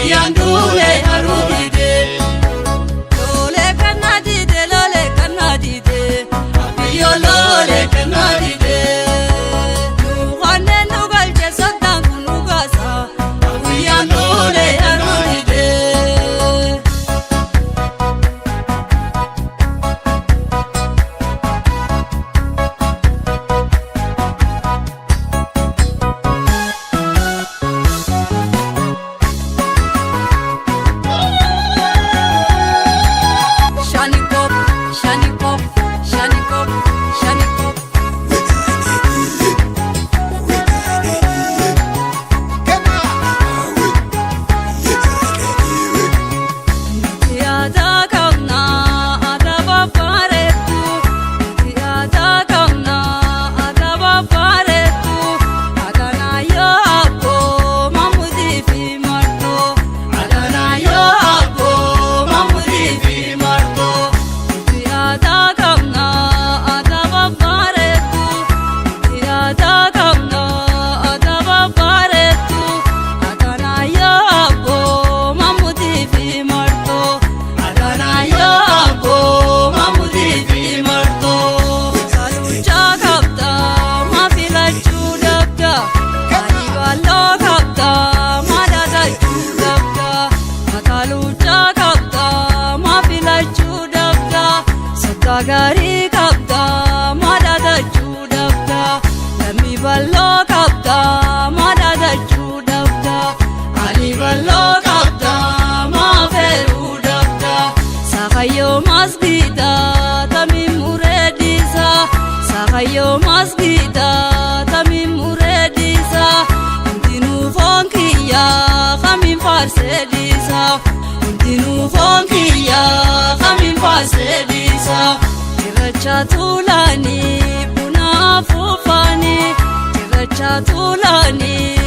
Guyyaan duulee haruu dide. Loolee kana dide, loolee kana dide, abbiyyoo loolee kana dide. Nuuqannee nu galche soddaan kun nu gaasa, guyyaan duulee haruu dide. Shanikop, shanikop, shanikop, shanikop. Aadaa qabna aadaa babbareedu. Aadaa qabna aadaa babbareedu. Adanaayyoo abboo mamuudii fi martoo. Adanaayyoo abboo mamuudii fi martoo. Aadaa qabna aadaa babbareedu. Aadaa qabna aadaa babbareedu. Adanaayyoo abboo mamuudii fi martoo. Adanaayyoo abboo mamuudii fi martoo. Saluuchaa qabda ma filachuu dabda. Aliballoo qabda ma dadachuu dabda. Mataluuchaa qabda ma filachuu dabda. Sodaa gaarii qabda ma dadachuu dabda. Lammii balloo qabda ma dadachuu dabda. Aliballoo qabda ma feeruu dabda. Sakayyoo masgiida tami mureedisa. Sakayyoo masgiida tami mureedisa. Hundinuu foon kiyyaa kamiin faarseedisa. Hundinuu foon kiyyaa kamiin faarseedisa. Cirracha tuulaanii buna afuufaanii. Cirracha tuulaanii.